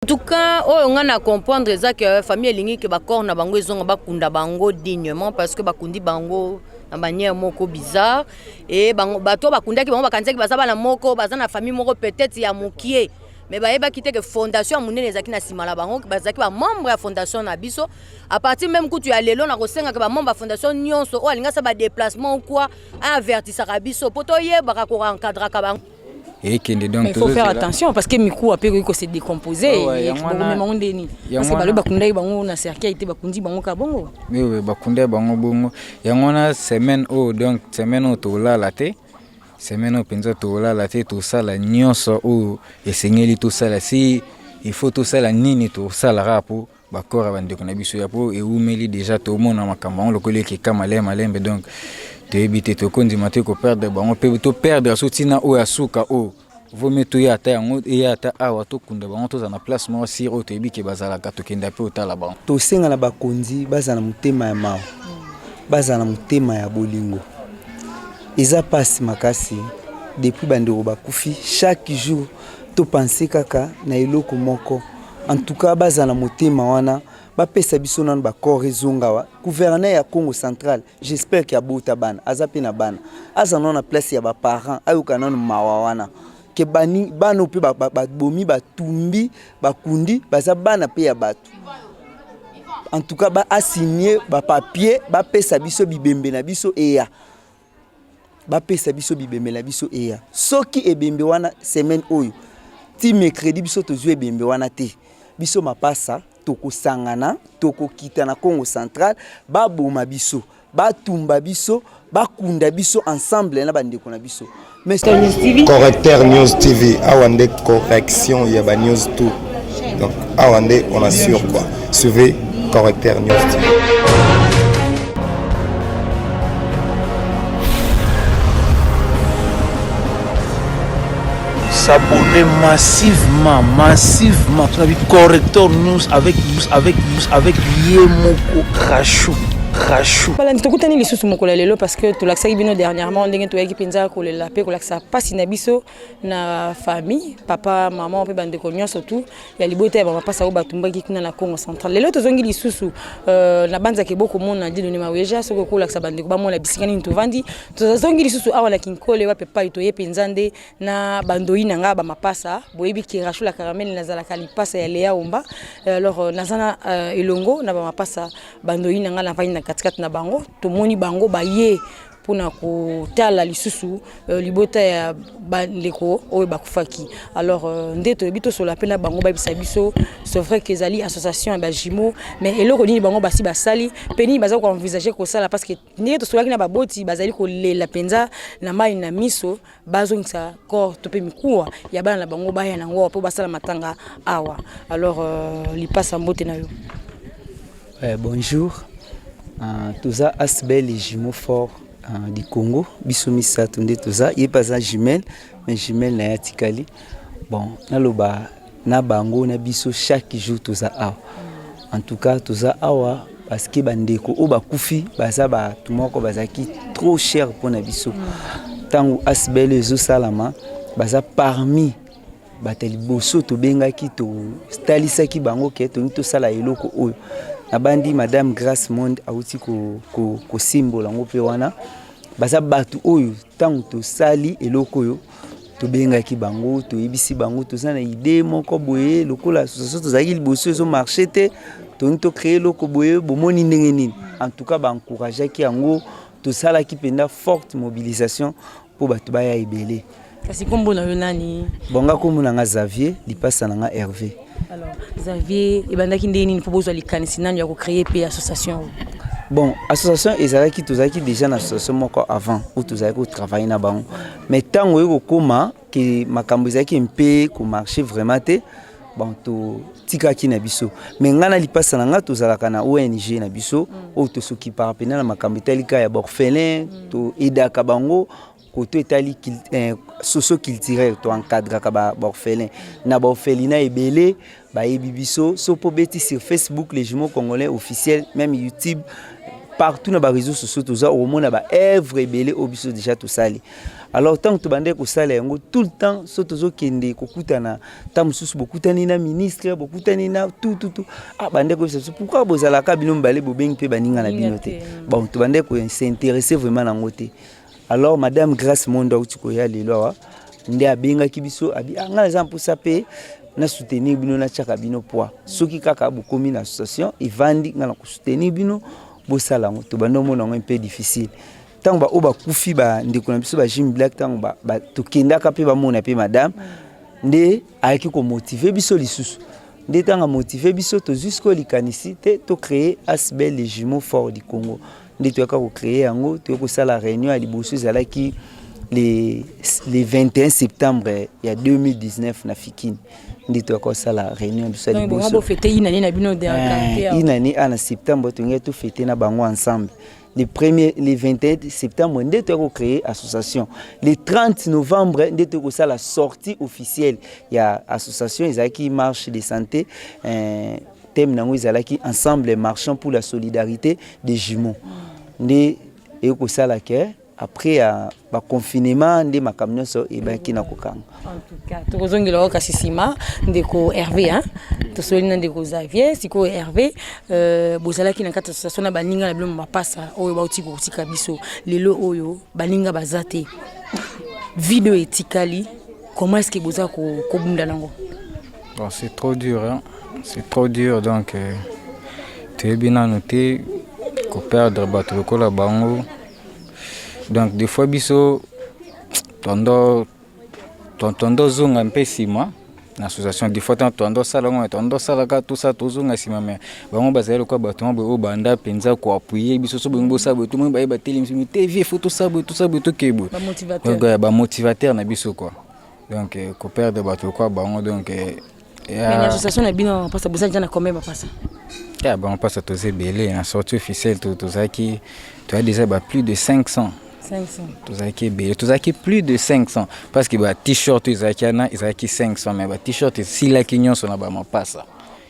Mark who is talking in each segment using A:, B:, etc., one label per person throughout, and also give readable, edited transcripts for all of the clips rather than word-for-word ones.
A: En tout cas, oyo nga na comprendre eza que famille elingi que ba corps na bango ezonga, bakunda bango dignement, parce que bakundi bango na manière moko bizarre et bango bato bakundaki bango bakanisaki baza bana moko, baza na famille moko peut-être ya mokie, mais bayebaki te que fondation ya monene ezalaki na nsima na bango, bazalaki bamembre ya fondation na biso. À partir même kutu ya lelo, na kosengaka bamembre ya fondation nyonso oyo alingi asala badéplacement ou quoi, avertisaka biso mpo toyebaka koencadraka bango.
B: Ekende donc.
C: Il faut faire attention parce que mikuwa mpe ekoki kose décomposer. Bokomema ngo ndeni? Parce que balobi bakundaki bango na cercueil te, bakundi bango ka bongo.
B: Oui, bakundaki bango bongo. Yango wana semaine oyo, donc semaine oyo tolala te, semaine oyo mpenza tolala te. Tosala nyonso oyo esengeli tosala. Si il faut tosala nini, tosala kaka mpo bacorps ya bandeko na biso ya mpo ewumeli déjà. Tomona makambo yango lokola ekeka malembe malembe, donc toyebi te, tokondima te koperdre bango mpe toperdre so ntina oyo ya suka oyo. Vomi toya ata yango eya ata awa, tokunda bango, tozala na place moko sûre oyo toyebi ke bazalaka, tokenda mpe otala bango.
D: Tosenga na bakonzi bazala na motema ya mawa, bazala na motema ya bolingo. Eza mpasi makasi. Depuis bandeko bakufi, chaque jour topense kaka na eloko moko. En tout cas, bazala na motema wana, bapesa biso nano bacorps ezonga awa. Gouverneur ya Congo Central, j'espère ke abota bana, aza mpe na bana, aza nano na place ya baparent, ayoka nano mawa wana ke bana mpe babomi, batumbi, bakundi, baza bana mpe ya bato. En tout cas, baasigne bapapier, bapesa biso bibembe na biso eya, bapesa biso bibembe na biso eya. Soki ebembe wana semaine oyo ti mercredi biso tozwi ebembe wana te, biso mapasa tokosangana, tokokita na Congo Central, baboma biso, batumba biso, bakunda biso ensemble na bandeko na biso.
C: Mais News TV.
E: Correcteur News TV, awa nde correction ya ba news tout. Donc awa nde on assure quoi. Suivez Correcteur News TV.
F: S'abonner massivement, massivement. On a vu Corrector News avec Yemoko Rachou. Rachou.
C: Balandi, tokutani lisusu mokolo ya lelo parce que tolakisaki bino dernièrement ndenge toyaki mpenza kolela mpe kolakisa mpasi na biso na famille, papa, mama mpe bandeko nyonso tu ya libota ya bamapasa oyo batumbaki kuna na Congo Central. Lelo tozongi lisusu na banzaka ebokomona Didone Maweja. Soki okolakisa bandeko bamona bisika nini tovandi, tozongi lisusu awa na Kinkole, wapi epai toye mpenza nde na bandoi na nga bamapasa. Boyebi ke Rachou la Caramel nazalaka lipasa ya Lea Omba. Alors naza na elongo na bamapasa bandoi na nga, navandi na katikati na bango. Tomoni bango baye mpona kotala lisusu libota ya bandeko oyo bakufaki. Alors nde toyebi tosola mpe na bango, bayebisa biso, c'est vrai que ezali association ya bajumeaux, mais eloko nini bango basi basali mpe nini baza koenvisage kosala? Parce que ndenge tosolaki na baboti, bazali kolela mpenza na mai na miso, bazongisa corps to mpe mikuwa ya bana na bango, baya nango mpo basala matanga awa. Alors lipasa, mbote na yo.
D: Ouais, bonjour. Toza Asbel Jumeau Fort du Congo. Biso misato nde toza. Ye mpe aza jumelle, mais jumelle na ye atikali. Bon, naloba na bango na biso, chaque jour toza awa. En tout cas, toza awa parce que bandeko oyo bakufi baza bato moko bazalaki trop cher mpona biso. Ntango Asbel ezosalama, baza parmi bato ya liboso tobengaki, totalisaki bango ke tolingi tosala eloko oyo. Nabandi Madame Grace Monde auti kosimbola yango mpe wana baza bato oyo ntango tosali eloko oyo, tobengaki bango, toyebisi bango toza na idée moko boye, lokola association tozalaki liboso ezomarche te, tolingi tocrée eloko boye, bomoni ndenge nini? En tout cas, baencourageaki yango. Tosalaki mpenza forte mobilisation mpo bato baya ebele.
C: Kasi nkombo na yo nani?
D: Bon, nga nkombo na nga Xavier, lipasa na nga Hervé.
C: Alors Xavier, ebandaki ndenge nini mpo bozwa likanisi nani ya kocréer mpe association oyo?
D: Bon, association ezalaki, tozalaki déjà na association moko avant oyo tozalaki kotravaille na bango, mais ntango oyo kokóma ke makambo ezalaki mpe komarche vraiment te, bon, totikaki na biso. Mais ngai na lipasa na ngai tozalaka na ONG na biso oyo tosokipaka mpena na makambo etali ka ya baorphelin, toaidaka bango koto etali socio-culturel, toencadraka baorphelin na baorphelinat ebele. Bayebi biso so mpo beti sur Facebook, Les Jumeaux Congolais officiel, même YouTube, partout na baréseaux sociaux toza, okomona baœuvre ebele oyo biso déjà tosali. Alors ntango tobandaki kosala yango tout le temps, so tozokende kokutana, ntango mosusu bokutani na ministre, bokutani na tout tout tout, ah, bandaki koyebisa biso: "Pourquoi bozalaka bino mibale, bobengi mpe baninga na bino te?" Bon, tobandaki kos'intéresser vraiment nango te. Alors madame Grâce Mondo auti koya lelo awa, nde abengaki biso, abi: "Ah, ngai naza mposa mpe na soutenir bino, natiaka bino poids. Soki kaka bokomi na association evandi, ngai na kosoutenir bino, bosala yango." Tobandi omona yango mpe difficile ntango baoyo bakufi, bandeko na biso ba Jim Black, ntango tokendaka mpe bamona mpe madame, nde ayaki komotiver biso lisusu. Nde ntango amotiver biso, tozwi sikoyo likanisi te tocréer ASBL Les Jumeaux Forts du Congo. Nde toyaka kocréer yango, toyaki kosala réunion ya liboso, ezalaki le 21 septembre ya 2019 na Fikine. Nde toyaka kosala réunion biso ya liboso.
C: Bofêter inani na bino?
D: Inani a na septembre, tolingai tofêter na bango ensemble. Le premier, le 21 septembre nde toyaki kocréer association. Le 30 novembre nde toyaki kosala sortie officielle ya association. Ezalaki marche de santé, thème nango ezalaki "Ensemble marchons pour la solidarité des jumeaux". Nde eyaki kosala ke après ya baconfinement nde makambo nyonso ebaki na kokanga.
C: Tokozongela oyo kasi nsima. Ndeko Hervé, tosoli na ndeko Xavier. Sikoyo Hervé, bozalaki na kati association na baninga na bino mapasa oyo bauti kotika biso lelo oyo, baninga baza te, vide etikali. Comment est ce que boza kobunda nango?
B: Bon, c'est trop dur, hein? C'est trop dur. Donc toyebi nanu te koperdre bato lokola bango. Donc des fois biso tondo tondozonga mpe nsima na association. Des fois ntango tondo osala yango, tondo osalaka tosala, tozonga nsima. Me bango bazali lokola bato mwa boye oyo banda mpenza koappuyer biso. So bolingi bosala boye, tomoni baye batelemisi te: "Vie, faut tosala boye, tosala boye, tokee boye." Donc bamotivateur na biso quoi. Donc koperdre bato lokola bango, donc
C: Association na bino mapasa, bozali na combien mapasa?
B: Ya bango mpasa, toza ebele. Na sortie officielle tozalaki, toya déjà ba plus de 500.
C: 500?
B: Tozalaki ebele, tozalaki plus de 500, parce que ba t-shirt oyo ezalaki wana ezalaki 500, mais ba t-shirt esilaki nyonso na bamapasa.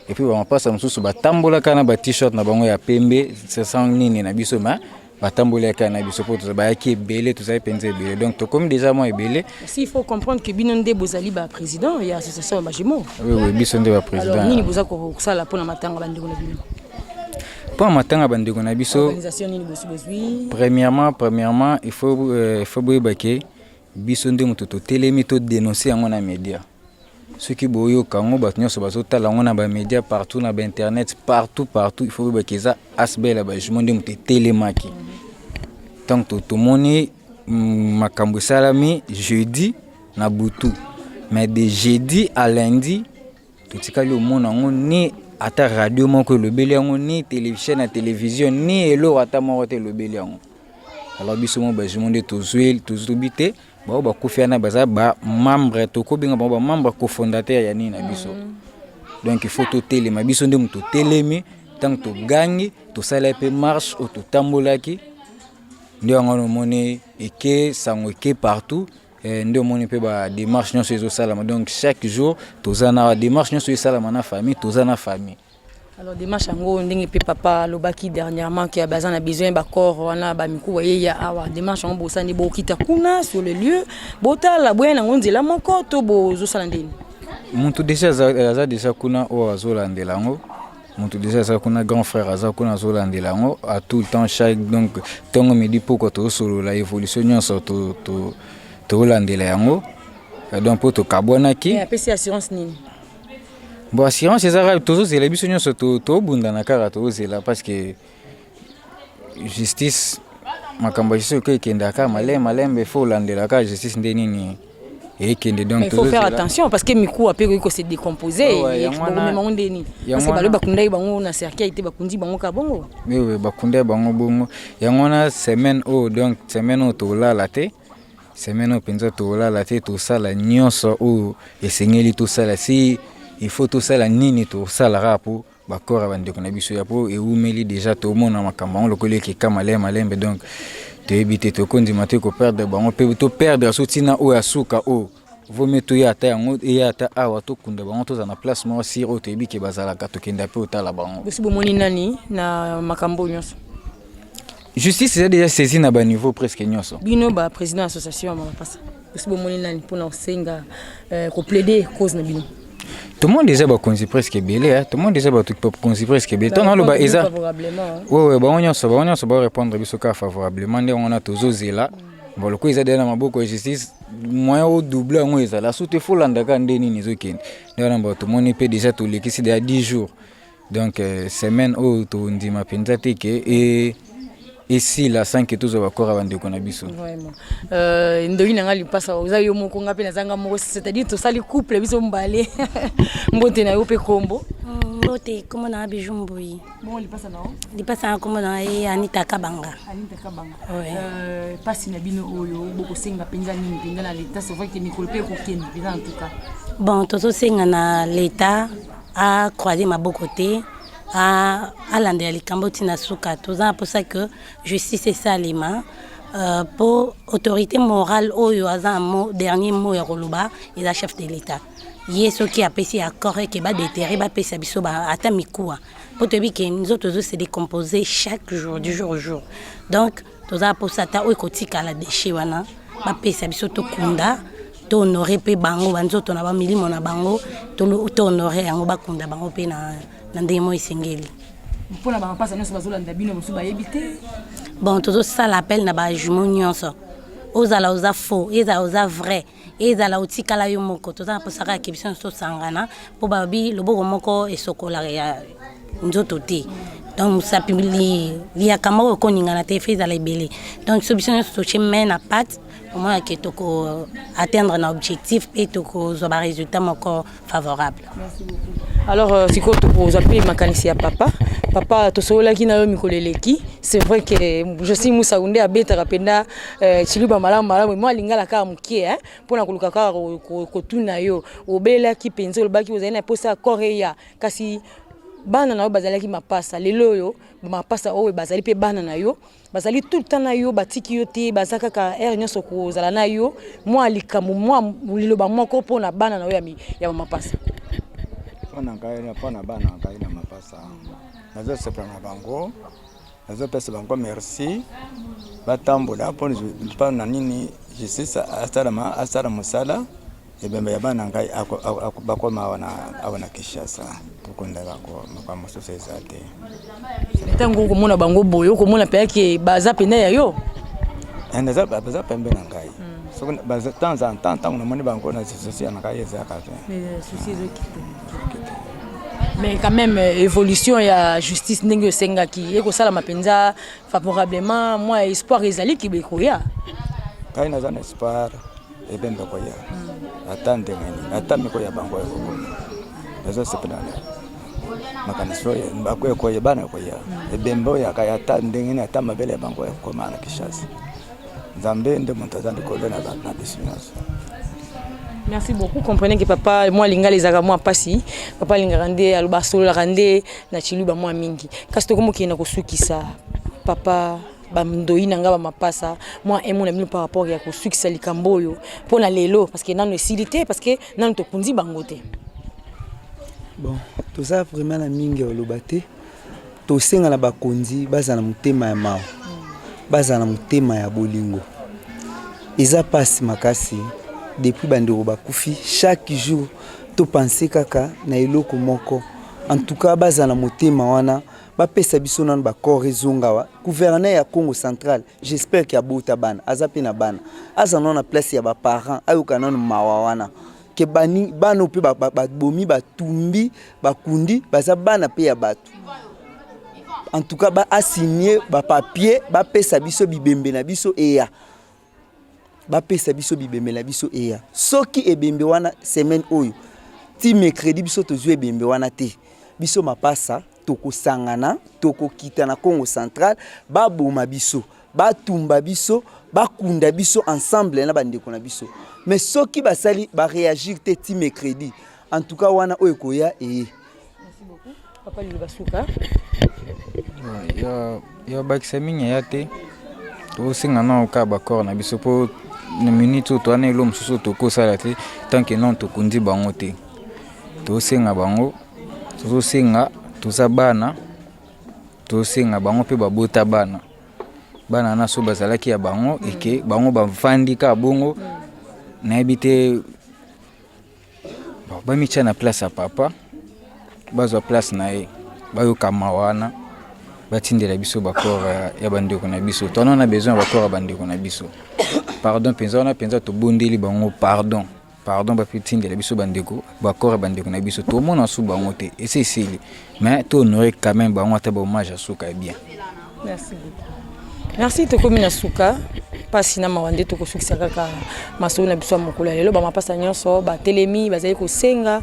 B: Et puis bamapasa mosusu batambolaka na ba t-shirt na bango ya pembe, sans nini na biso, ma batambolaka na biso mpo bayaki ebele. Tozali mpenza ebele, donc tokomi déjà mwa ebele.
C: Il faut comprendre que bino nde bozali baprésident ya association ya bajumeaux.
B: Oui, biso nde baprésident.
C: Nini boza kosala mpona matanga bandeko na bino?
B: Mpo matanga bandeko na biso,
C: organisation nini bosi bozwi?
B: Premièrement, il faut boyeba ke biso nde moto totelemi todénonce yango na média. Soki boyoka yango, bato nyonso bazotala yango na bamédia partout, na bainternet partout partout, il faut boyeba ke eza ASBL ya bajumeaux nde moto etelemaki. Ntango tomoni makambo esalami jeudi na butu, mais de jeudi à lundi totikali omona yango ni ata radio moko elobeli yango, ni télévision na télévision, ni eloko ata moko te elobeli yango. Alors biso mo bajumeaux nde tozwi, tozobi te bao bakufi wana baza bamembre, tokobenga bango bamembre cofondateur ya nini na biso. Donc il faut totelema. Biso nde moto totelemi. Ntango togangi, tosala mpe marche oyo totambolaki, nde yango wana omoni eke sango eke partout. Nde omoni mpe badémarche nyonso ezosalama. Donc chaque jour toza na badémarche nyonso esalama na famille, toza na famille.
C: Alors démarche yango, ndenge mpe papa alobaki dernièrement ke baza na besoin bacorps wana, bamikuwa yeya awa, démarche yango bosani? Bokita kuna sur le lieu, botala, boya nango nzela moko to bozosala ndeni?
B: Moto déjà aza déjà kuna oyo azolandela yango. Moto déjà aza kuna, grand frère aza kuna, azolandela yango à tout le temps, chaque, donc ntongo, midi, pokwa, tozosolola évolution nyonso, tozolandela yango. Donc mpo tokabwanaki.
C: Apesi assurance nini?
B: Bon, assurance eza kaka tozozela. Biso nyonso tobundana kaka, tozozela, parce que justice, makambo ya justice oyo ekendaka malembe malembe, faut olandela kaka justice nde nini ekende. Donc
C: il faut faire attention, parce que mikuwa mpe ekoki kose décomposer. Bokomema ngo ndeni? Parce que balobi bakundaki bango na cercueil te, bakundi bango ka bongo.
B: Oui, bakundaki bango bongo. Yango wana semaine oyo, donc semaine oyo tolala te, semaine oyo mpenza tolala te. Tosala nyonso oyo esengeli tosala. Si il faut tosala nini, tosala kaka mpo bacorps ya bandeko na biso ya, mpo ewumeli déjà. Tomona makambo yango lokola ekeka malembe malembe. Donc toyebi te, tokondima te koperdre bango mpe toperdre so ntina oyo ya suka oyo. Vomi toya ata yango eya ata awa, tokunda bango, tozala na place moko sûre oyo toyebi ke bazalaka, tokenda mpe otala bango.
C: Bosi bomoni nani na makambo nyonso?
B: Justice eza déjà saisi na baniveau presque nyonso.
C: Bino baprésident ya association ya mapasa, osi bomoni nani mpona kosenga koplaider cause na bino?
B: Tomoni déjà bakonzi presque ebele, tomoni déjà bato bakonzi presque ebele. Ntango naloba eza wewe, bango nyonso barépondre biso kaka favorablement. Nde wana tozozela. Bon, lokola eza deja na maboko ya justice, moyen odouble yango ezala surtout efolanda kaka nde nini ezokende. Nde wana bato tomoni mpe déjà tolekisi deja 10 jours. Donc semaine oyo tondima mpenza te ke esila sans ke tozwa bacorps ya bandeko na biso.
C: Vraiment, ndoyi na nga lipasa, oza yo moko, nga mpe nazanga moko, c'est-à-dire tosali couple biso mbale. Mbote na yo mpe kombo?
G: Mbote, kombo na nga Bijou Mbui.
C: Bongo lipasa na yo?
G: Lipasa na kombo na ye Anita Kabanga.
C: Anita Kabanga.
G: Ouais.
C: Pasi na bino oyo, bokosenga mpenza nini mpenza na leta? C'est vrai ke mikolo mpe ekokende mpenza, en tout cas.
G: Bon, tozosenga na leta acroise maboko te, alandela likambo ntina suka. Toza na mposa ke justice esalema, mpo autorité morale oyo aza na mo, dernier mot ya koloba eza chef de l'état. Ye soki apesi accord eke badéterrer, bapesa biso ata mikuwa, mpo toyebi ke nzoto ezo se décomposer chaque jour, du jour au jour. Donc toza na mposa ata oyo ekotikala déchet wana, bapesa biso tokunda, tohonorer mpe bango, banzoto na bamilimo na bango, tohonorer yango, bakunda bango mpe na ndenge moko esengeli.
C: Mpona bamapasa nyonso bazolanda bino, mosusu bayebi te?
G: Bon, tozosala appel na bajumeaux nyonso, ozala oza faux, ezala oza vrai, ezala otikala yo moko, toza na mposa kaka ke biso nyonso tosangana, mpo balobi loboko moko esokolaka ya nzoto te. Donc mosapi liyaka moko ekoningana te, efe ezala ebele. Donc so biso nyonso totie main na pâte, omona ke toko atteindre na objectif mpe tokozwa barésultat moko favorable.
C: Alors sikoyo tokozwa mpe makanisi ya papa. Papa, tosololaki na yo mikolo eleki. C'est vrai que je suis Musa nde abetaka mpenza chiluba malamu malamu, mwa lingala kaka mokie, mpona koluka kaka kotuna yo. Obelaki mpenza, olobaki ozali na mposa ya corps eya, kasi bana na yo bazalaki mapasa. Lelo oyo mapasa oyo bazali mpe bana na yo, bazali tout le temps na yo, batiki yo te, baza kaka heure nyonso kozala na yo. Mwa likambo, mwa liloba moko mpona bana na yo ya mapasa.
H: Mpona ngai, mpona bana na ngai na mapasa, nazosepela na bango, nazopesa bango merci. Batambola mpona nini? Justice asalama, asala mosala. Ebembe ya bana ngai bakoma awa na Kinshasa, tokunda bango. Makambo mosusu eza te.
C: Ntango okomona bango boye, okomona mpenza ke baza pene ya yo?
H: Baza pembe na ngai. Soki temps en temps, ntango namoni bango, na souci na ngai ezaka te.
C: Souci ezokite, mais quand même évolution ya justice ndenge osengaki ekosalama mpenza favorablement, mwa espoir ezali kibe ekoya?
H: Ngai naza na espoir, ebembe koya ata ndenge nini, ata miko ya bango ekokoma. Nazosepela na makanisi oyo ekoya, bana ekoya, ebembe oyo akaya ata ndenge nini, ata mabele ya bango ekokoma na Kinshasa. Nzambe nde moto aza likolo na biso nyonso.
C: Merci beaucoup. Comprenez que papa, mwa lingala ezalaka mwa mpasi. Papa alingaka nde aloba, asololaka nde na chiluba mwa mingi. Kasi tokomokende na kosukisa. Papa, bandoi na nga bamapasa, mwa emo na bino par rapport ya kosukisa likambo oyo mpo na lelo, parce que nano esili te, parce que nano tokundi bango te.
D: Bon, toza vraiment na mingi ya koloba te. Tosenga na bakonzi bazala na motema ya mawa, bazala na motema ya bolingo. Eza mpasi makasi. Depuis bandeko bakufi, chaque jour topense kaka na eloko moko. En tout cas, bazala na motema wana, bapesa biso nano bacorps ezonga awa. Gouverneur ya Congo Central, j'espère ke abota bana, aza mpe na bana, aza nano na place ya baparent, ayoka nano mawa wana ke bana mpe babomi, batumbi, bakundi, baza bana mpe ya bato. En tout cas, baasigne bapapier, bapesa biso bibembe na biso eya, bapesa biso bibembe na biso eya. Soki ebembe wana semaine oyo ti mercredi biso tozwi ebembe wana te, biso mapasa tokosangana, tokokita na Congo Central, baboma biso, batumba biso, bakunda biso ensemble na bandeko na biso. Mais soki basali baréagir te ti mercredi, en tout cas wana oyo ekoya eye.
C: Papa, liloba suka.
B: Ya bakisa mingi ya te. Tosenga nano kaka bacorps na biso, mpo na minute oyo towana elo mosusu tokosala te tant que non tokundi bango te. Tosenga bango, tozosenga, toza bana, tosenga bango mpe babota bana. Bana wana so bazalaki ya bango mm. Eke bango bavandi kaka bongo mm. Nayebi te bon, bamitya na place ya papa, bazwa place na ye, bayoka mawa wana, batindela biso bakor ya bandeko na biso. Towana na besoin ya bakor ya bandeko na biso. Pardon mpenza, wana mpenza tobondeli bango pardon, pardon, batindela biso bandeko, bakor ya bandeko na biso. Tomona su bango te, esi esili, mais tohonore quand même bango ata bahommage ya suka ya bien.
C: Merci beaucoup. Merci. Tokomi na suka, mpasi na mawa nde tokosukisa kaka masolo na biso ya mokolo ya lelo. Bamapasa nyonso batelemi, bazali kosenga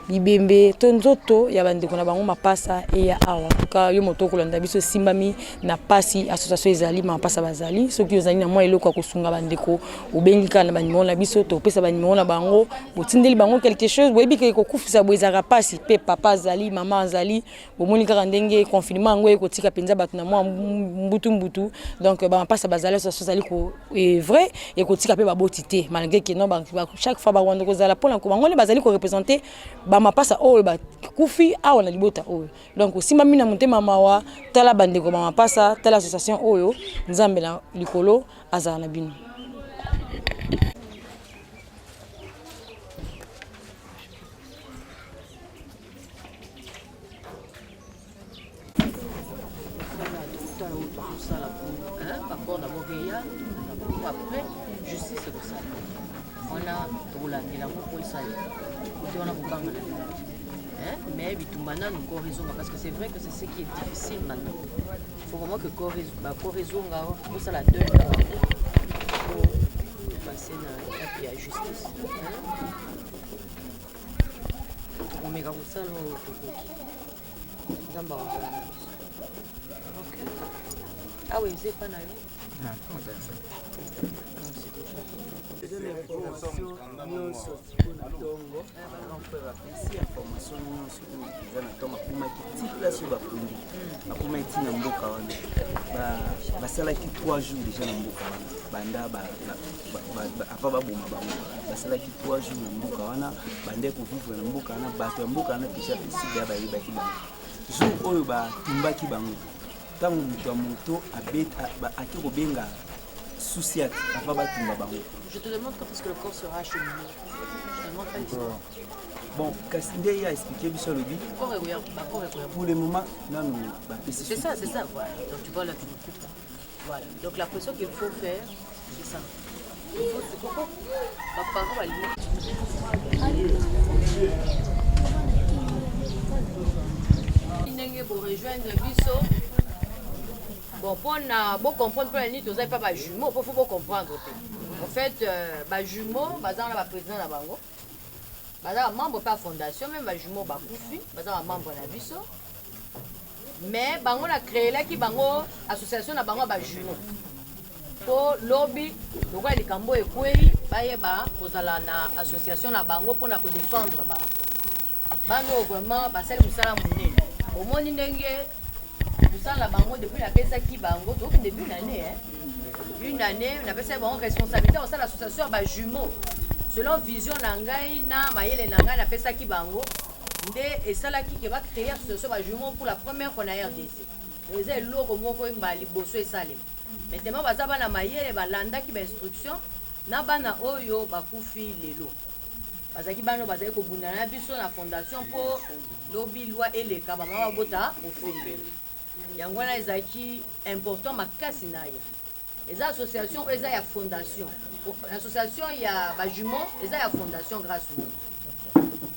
C: bibembe to nzoto ya bandeko na bango mapasa eya awa. Tuka yo moto okolanda biso, esimbami na pasi, association ezali, mapasa bazali. Soki ozali na mwa eloko ya kosunga bandeko, obengi kaka na banimero na biso, topesa banimero na bango, botindeli bango quelque chose. Boyebi ke kokufisa boye ezalaka pasi, mpe papa azali, mama azali. Bomoni kaka ndenge confinement yango ekotika mpenza bato na mwa mbutu mbutu. Donc bamapasa bazali, association ezali ko vrai ekotika mpe baboti te, malgré que non, chaque fois bawanda kozala mpona bango nde bazali korepresente bamapasa oyo bakufi awa na libota oyo. Donc osimbami na motema mawa, tala bandeko bamapasa, tala association oyo. Nzambe na likolo azala na bino.
A: Tosala accord d'abord, eya après justice ekosala wana, tokolandela yango mpo esala kote wana kobanga na bino, mais bitumba nanu corps ezonga, parce que c'est vrai que c'est ce qui est difficile maintenant. Il faut vraiment que corps, bacorps ezonga, osala deuil na bango po passer na étape ya justice. Tokomeka kosala oyo tokoki, Nzambe akozala na biso. Ok, awa eza epa na yo.
D: Eza na information nyonso sikoyo na ntongo. Grand frère apesi information nyonso oyo eza na ntongo. Akomaki ti place oyo bakundi, akomaki ti na mboka wana. Basalaki 3 jours déjà na mboka wana, banda avant baboma bango. Basalaki 3 jours na mboka wana, bandaki kovivre na mboka wana. Bato ya mboka wana déjà esika bayebaki bango. Jour oyo batumbaki bango, ntango moto ya moto ake kobenga Souciat avant batumba bango.
A: Je te demande quand est-ce que le corps sera acheminé. Je te demande pas l'histoire.
D: Bon, kasi nde ye aexplike biso, alobi pour le moment nanu bapesi.
A: C'est ça, c'est ça, voilà. Donc tu vois là, tu me coupes. Voilà. Donc la pression qu'il faut faire, c'est ça. Il faut se baparents balingi ndenge borejoindre biso. Bon, mpona bocomprendre mpona nini tozali mpa bajumeau, mpo faut bocomprendre te. En fait, bajumeau baza wana, baprésident na bango baza bamembre mpe ya fondation. Même bajumeau bakufi baza bamembre na biso, mais bango na créelaki bango association na bango ya bajumeau mpo lobi lokola likambo ekwei, bayeba kozala na association na bango mpona kodefendre bango. Bana oyo vraiment basali mosala monene. Omoni ndenge mosala na bango depuis napesaki bango, tokende une année, hein? Une année napesaki bango responsabilité kosala association ya bajumeau selon vision na ngai na mayele na ngai napesaki bango. Nde esalaki ke bacréer association bajumeau pour la première fois na RDC. Eza eloko moko mbala liboso esalema. Maintenant baza bana mayele, balandaki bainstruction na bana oyo bakufi lelo. Bazalaki bana oyo bazali kobundana na biso na fondation mpo lobi loi eleka, bamama babota ofele. Yango wana ezalaki important makasi na ye. Eza association oyo eza ya fondation, association ya bajumeau eza ya fondation Grâce Mo,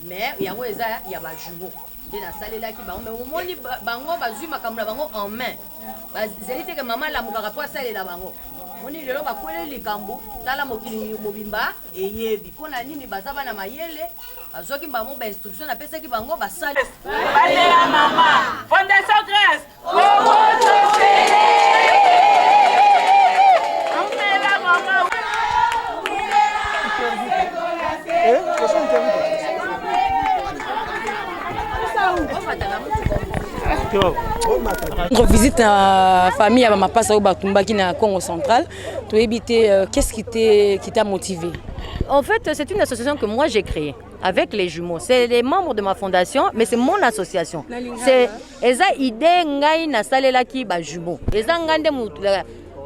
A: mais yango eza ya bajumeau nde nasalelaki bango. Mais omoni bango bazwi makambo na bango en main, bazali teke mama alamukaka mpo asalela bango. Moni lelo bakweleli likambo, tala mokili mobimba eyebi mpo na nini. Baza bana mayele, bazwaki bango bainstruction napesaki bango, basali.
I: Batela mama Fondation Grâce. Umela mama.
C: Visite na famille ya bamapasa oyo batumbaki na Congo Central, toyebi te, qu'est-ce qui t'a motivé?
A: En fait, c'est une association que moi j'ai créée. Avec les jumeaux, c'est les membres de ma fondation, mais c'est mon association. C'est eza idée ngai nasalelaki bajumeaux. Eza ngai nde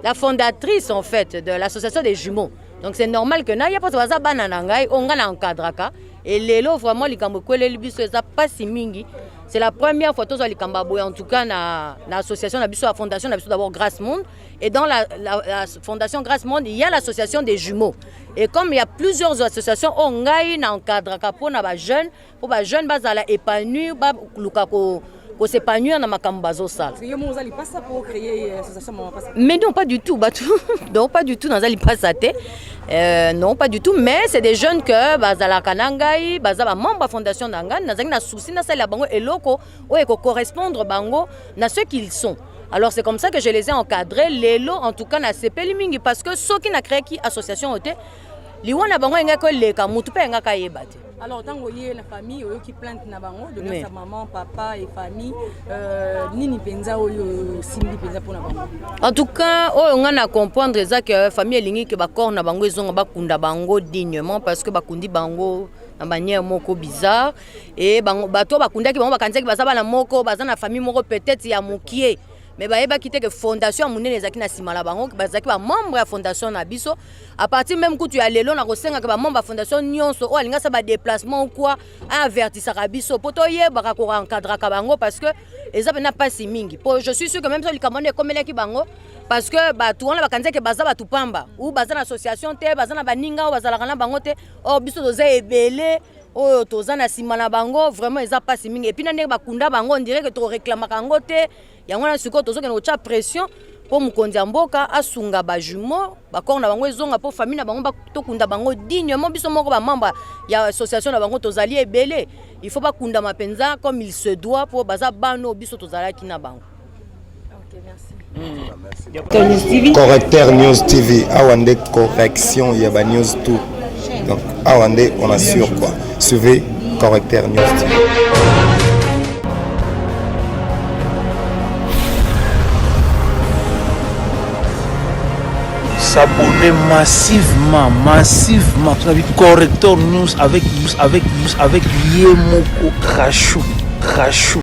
A: la fondatrice en fait de l'association des jumeaux. Donc c'est normal que naya, mpo baza bana na ngai oyo ngai na encadraka. E lelo vraiment likambo ekweleli biso, eza mpasi mingi. C'est la première fois tozwa likambo ya boye, en tout cas na association na biso, ya fondation na biso d'abord Grâce Monde. Et dans la fondation Grâce Monde, il y a l'association des jumeaux. Et comme il y a plusieurs associations oyo ngai na encadraka mpona bajeune, mpo bajeune bazala épanouir, baluka kos'épanouir na makambo bazosala.
C: Yo moko oza lipasa pour créer association Mama Pasa?
A: Mais non, pas du tout. Bato, non, pas du tout. Naza lipasa te. Non, pas du tout. Mais c'est des jeunes que bazalaka na ngai, baza bamembre ya fondation na ngai. Nazalaki na souci nasalela bango eloko oyo ekocorrespondre bango na ce qu'ils sont. Alors c'est comme ça que je les ai encadrés. Lelo, en tout cas, nasepeli mingi parce que soki na créaki association oyo te, liwa na bango engaki koleka, mutu mpe engaki ayeba te.
C: Alors ntango oye na famille, oyoki plainte na bango de sa maman, papa et famille, nini mpenza oyo osimbi mpenza mpona bango?
A: En tout cas, oyo ngai na comprendre eza ke famille elingi ke bacorps na bango ezonga, bakunda bango dignement, parce que bakundi bango na manière moko bizarre. E bango, bato oyo bakundaki bango bakanisaki baza bana moko, baza na famille moko peut-être ya mokie, mais bayebaki te ke fondation ya monene ezalaki na nsima na bango, bazalaki bamembre ya fondation na biso. À partir même kutu ya lelo, na kosengaka bamembre ya fondation nyonso oyo alingi asala badéplacement ou quoi, aavertisaka biso mpo toyebaka koencadraka bango, parce que eza mpenza mpasi mingi. Po je suis sûr que même so likambo wana ekomelaki bango, parce que bato wana bakanisaki baza bato pamba ou baza na association te, baza na baninga oyo bazalaka na bango te. Or biso toza ebele oyo toza na nsima na bango. Vraiment eza mpasi mingi. Et puis na ndenge bakunda bango, on dirait que toreklamaka yango te. Yango wana sikoyo tozokende kotya pression mpo mokonzi ya mboka asunga bajumeaux, bacorps na bango ezonga, mpo famille na bango tokunda bango dignement. Biso moko bamembre ya association na bango tozali ebele. Il faut bakundama mpenza comme il se doit, mpo baza bana oyo biso tozalaki na bango.
C: Ok, merci.
E: Correcteur News TV, awa nde correction ya ba news tout. Donc awa nde on assure quoi. Suivez Correcteur News TV.
F: S'abonner massivement, massivement. Corrector News avec ye moko Rachou, Rachou.